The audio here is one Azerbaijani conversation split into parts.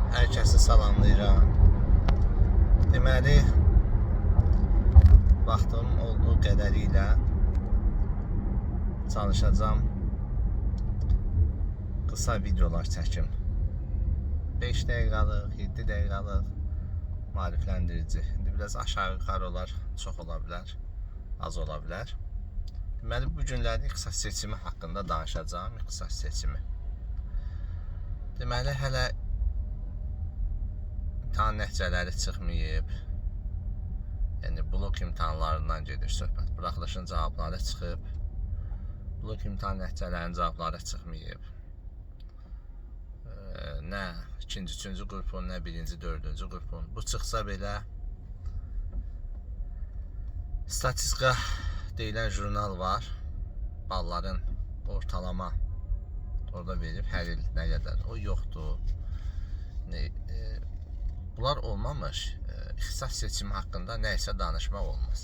Hər kəsi salamlayıram. Deməli, vaxtım olduğu qədəri ilə çalışacağam qısa videolar çəkim. 5 dəqiqəlik, 7 dəqiqəlik maarifləndirici. İndi biraz aşağı yuxarı olar, çox ola bilər, az ola bilər. Deməli, bu günlərdə ixtisas seçimi haqqında danışacağam, ixtisas seçimi. Deməli, hələ imtahan nəticələri çıxmayıb. Yəni blok imtahanlarından gedir söhbət. Buraxılışın cavabları çıxıb. Blok imtahan nəticələrinin cavabları çıxmayıb. Nə ikinci, üçüncü qrupun, nə birinci, dördüncü qrupun. Bu çıxsa belə statistika deyilən jurnal var. Balların ortalama orada verib hər il nə qədər. O yoxdur. Bunlar olmamış, ixtisas seçimi haqqında nə isə danışmaq olmaz.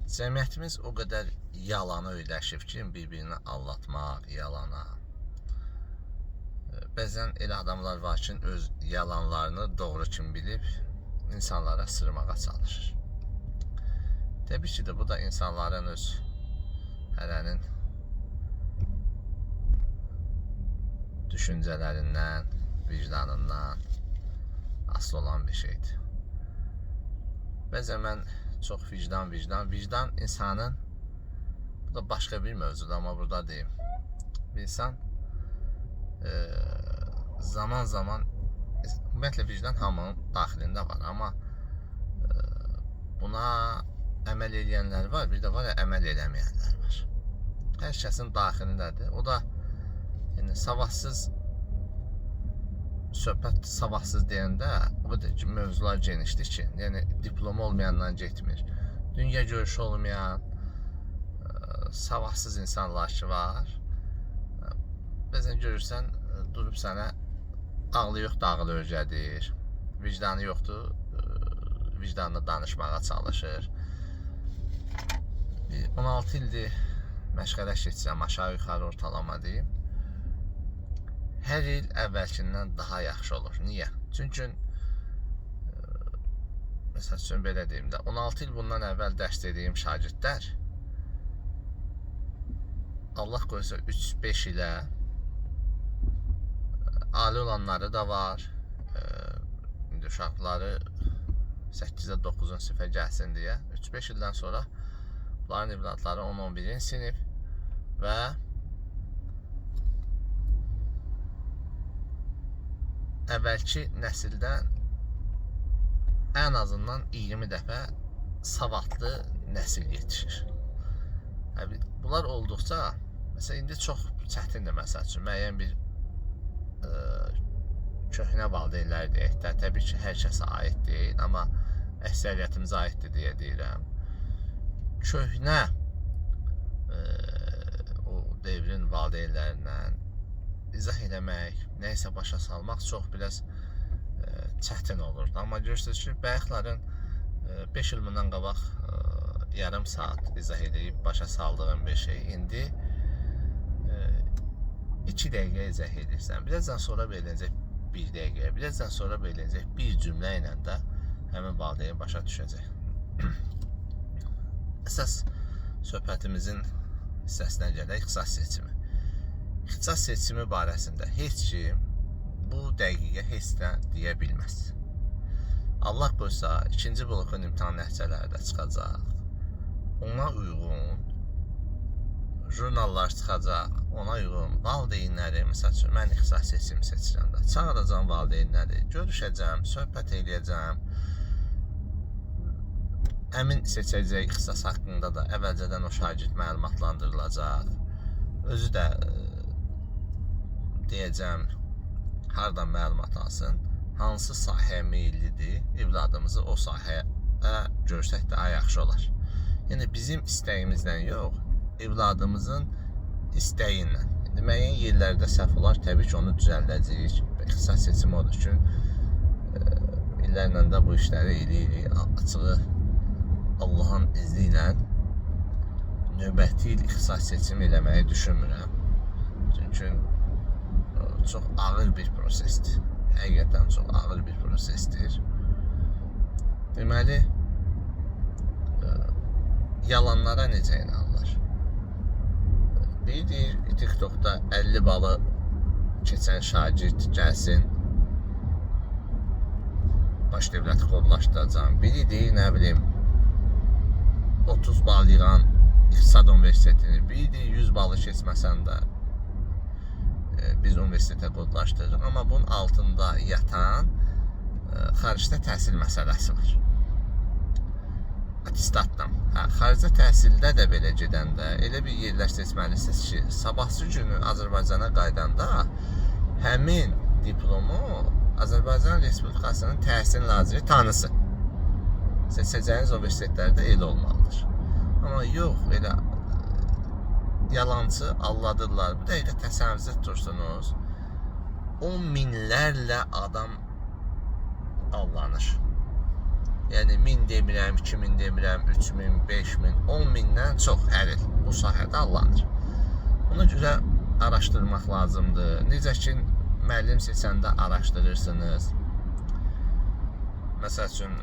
Cəmiyyətimiz o qədər yalana öyrəşib ki, bir-birini aldatmaq, yalana. Bəzən elə adamlar var ki, öz yalanlarını doğru kimi bilib insanlara sırmağa çalışır. Təbii ki də bu da insanların öz hərənin düşüncələrindən, vicdanından asılı olan bir şeydir. Bəzən mən çox vicdan insanın, bu da başqa bir mövzudur, amma burada deyim. Bir insan zaman zaman, ümumiyyətlə vicdan hamının daxilində var, amma buna əməl eləyənlər var, bir də var ya əməl eləməyənlər var. Hər kəsin daxilindədir. O da yəni savadsız söhbət, savadsız deyəndə o qədər ki, mövzular genişdir ki, yəni diplomu olmayandan getmir. Dünya görüşü olmayan, savadsız insanlar ki var. Bəzən görürsən, durub sənə ağlı yoxdur, ağlı öyrədir. Vicdanı yoxdur, vicdanla danışmağa çalışır. 16 ildir məşğələ keçirəm, aşağı-yuxarı ortalama deyim. Hər il əvvəlkindən daha yaxşı olur. Niyə? Çünki məsəl üçün belə deyim də, 16 il bundan əvvəl dərs dediyim şagirdlər Allah qoysa 3-5 ilə ali olanları da var. İndi uşaqları 8-ə 9-un sinifə gəlsin deyə 3-5 ildən sonra bunların evladları 10-11-ci sinif və əvvəlki nəsildən ən azından 20 dəfə savadlı nəsil yetişir. Bunlar olduqca, məsələn, indi çox çətindir, məsəl üçün, müəyyən bir köhnə valideynlər deyək də, təbii ki, hər kəsə aid deyil, amma əksəriyyətimizə aiddir deyə deyirəm. Köhnə o devrin valideynlərindən izah eləmək, nə isə başa salmaq çox biraz çətin olurdu. Amma görürsünüz ki, bayaqların 5 il bundan qabaq yarım saat izah edib başa saldığım bir şey indi 2 dəqiqə izah edirsən. Birazdan sonra beləcək 1 dəqiqə, birazdan sonra beləcək bir cümlə ilə də həmin valideyn başa düşəcək. Əsas söhbətimizin hissəsinə gələk, ixtisas seçimi. İxtisas seçimi barəsində heç kim bu dəqiqə heç nə deyə bilməz. Allah qoysa, ikinci blokun imtahan nəticələri də çıxacaq. Ona uyğun jurnallar çıxacaq, ona uyğun valideynləri, məsəl üçün, mən ixtisas seçimi seçirəm də, çağıracağam valideynləri, görüşəcəm, söhbət eləyəcəm. Həmin seçəcək ixtisas haqqında da əvvəlcədən o şagird məlumatlandırılacaq. Özü də deyəcəm, hardan məlumat alsın, hansı sahəyə meyillidir, evladımızı o sahəyə görsək daha yaxşı olar. Yəni bizim istəyimizlə yox, evladımızın istəyi ilə. İndi müəyyən yerlərdə səhv olar, təbii ki, onu düzəldəcəyik. İxtisas seçimi odur ki, illərlə də bu işləri eləyirik. Açığı Allahın izni ilə növbəti il ixtisas seçimi eləməyi düşünmürəm. Çünki çox ağır bir prosesdir. Həqiqətən çox ağır bir prosesdir. Deməli, yalanlara necə inanırlar? Biri deyir, TikTokda 50 balı keçən şagird gəlsin, baş dövləti kodlaşdıracağam. Biri deyir, nə bilim, 30 bal yığan İqtisad Universitetini, biri deyir, 100 balı keçməsən də biz universitetə kodlaşdırırıq. Amma bunun altında yatan xaricdə təhsil məsələsi var. Attestatla. Hə, xaricdə təhsildə də belə gedəndə elə bir yerlər seçməlisiniz ki, sabahsı günü Azərbaycana qayıdanda həmin diplomu Azərbaycan Respublikasının Təhsil Naziri tanısın. Seçəcəyiniz universitetlərdə elə olmalıdır. Amma yox, elə yalançı alladırlar. Bu dəqiqə təsəvvür tutursunuz. 10 minlərlə adam allanır. Yəni 1000 demirəm, 2000 demirəm, 3000, 5000, 10 mindən çox hər il bu sahədə allanır. Ona görə araşdırmaq lazımdır. Necə ki müəllim seçəndə araşdırırsınız. Məsəl üçün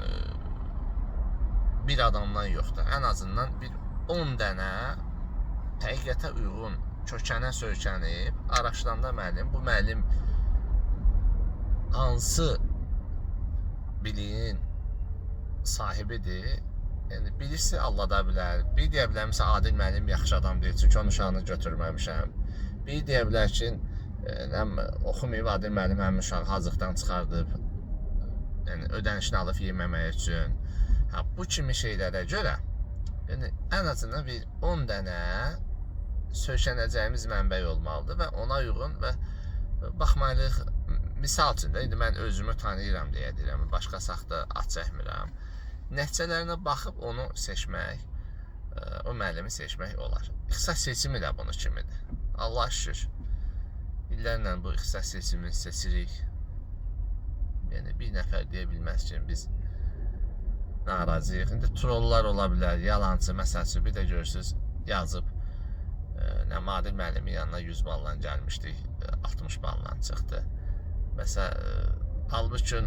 bir adamdan yox da, ən azından bir 10 dənə həqiqətə uyğun kökənə söykənib araşdıranda müəllim, bu müəllim hansı biliyin sahibidir. Yəni birisi allada bilər. Bir deyə bilər məsələn Adil müəllim yaxşı adam deyil, çünki onun uşağını götürməmişəm. Bir deyə bilər ki, həm oxumayıb Adil müəllim həmin uşağı hazırlıqdan çıxardıb. Yəni ödənişini alıb yeməmək üçün. Hə, bu kimi şeylərə görə yəni ən azından bir 10 dənə söykənəcəyimiz mənbə olmalıdır və ona uyğun və baxmalıyıq. Misal üçün də indi mən özümü tanıyıram deyə deyirəm, başqası haqda ad çəkmirəm. Nəticələrinə baxıb onu seçmək, o müəllimi seçmək olar. İxtisas seçimi də bunu kimidir. Allah şükür. İllərlə bu ixtisas seçimini seçirik. Yəni bir nəfər deyə bilməz ki, biz narazıyıq. İndi trollar ola bilər, yalançı, məsəl üçün bir də görürsüz yazıb nə Adil müəllimin yanına 100 balla gəlmişdik, 60 balla çıxdı. Məsələn, halbuki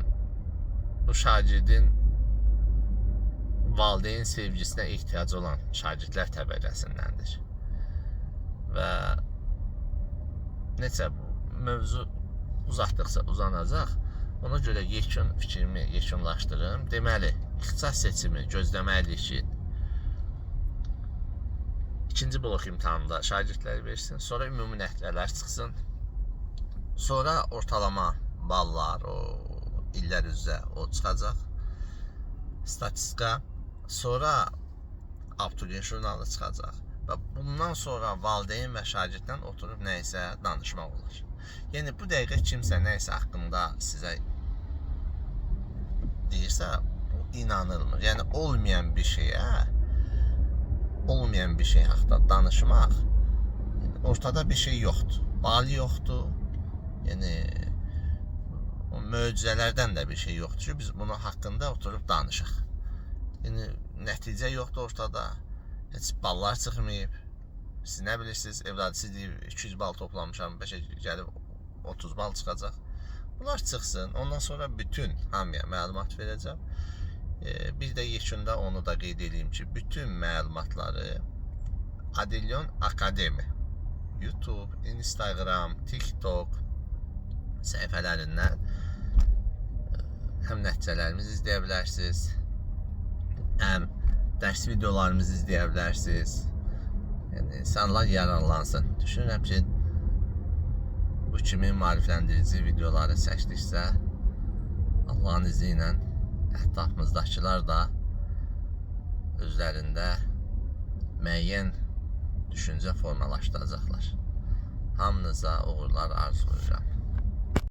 bu şagirdin valideyn sevgisinə ehtiyacı olan şagirdlər təbəqəsindəndir. Və necə bu mövzu uzatdıqca uzanacaq. Ona görə yekun fikrimi yekunlaşdırım. Deməli, ixtisas seçimi gözləməliyik ki, ikinci blok imtahanında şagirdlər versin, sonra ümumi nəticələr çıxsın. Sonra ortalama ballar o illər üzrə o çıxacaq. Statistika, sonra abituriyent jurnalı çıxacaq və bundan sonra valideyn və şagirdlə oturub nə isə danışmaq olar. Yəni bu dəqiqə kimsə nə isə haqqında sizə deyirsə, bu inanılmır. Yəni olmayan bir şeyə, olmayan bir şey haqqında danışmaq, yəni ortada bir şey yoxdur. Bali yoxdur. Yəni o möcüzələrdən də bir şey yoxdur ki, biz bunu haqqında oturub danışaq. Yəni nəticə yoxdur ortada. Heç ballar çıxmayıb. Siz nə bilirsiniz? Evladı siz deyib 200 bal toplamışam, bəlkə gəlib 30 bal çıxacaq. Bunlar çıxsın. Ondan sonra bütün hamıya məlumat verəcəm. Bir də yekunda onu da qeyd edeyim ki, bütün məlumatları Adilyon Akademi YouTube, Instagram, TikTok səhifələrindən həm nəticələrimizi izləyə bilərsiniz, həm dərs videolarımızı izləyə bilərsiniz. Yəni insanlar yararlansın. Düşünürəm ki, bu kimi maarifləndirici videoları çəkdikcə Allahın izni ilə ətrafımızdakılar da özlərində müəyyən düşüncə formalaşdıracaqlar. Hamınıza uğurlar arzulayıram.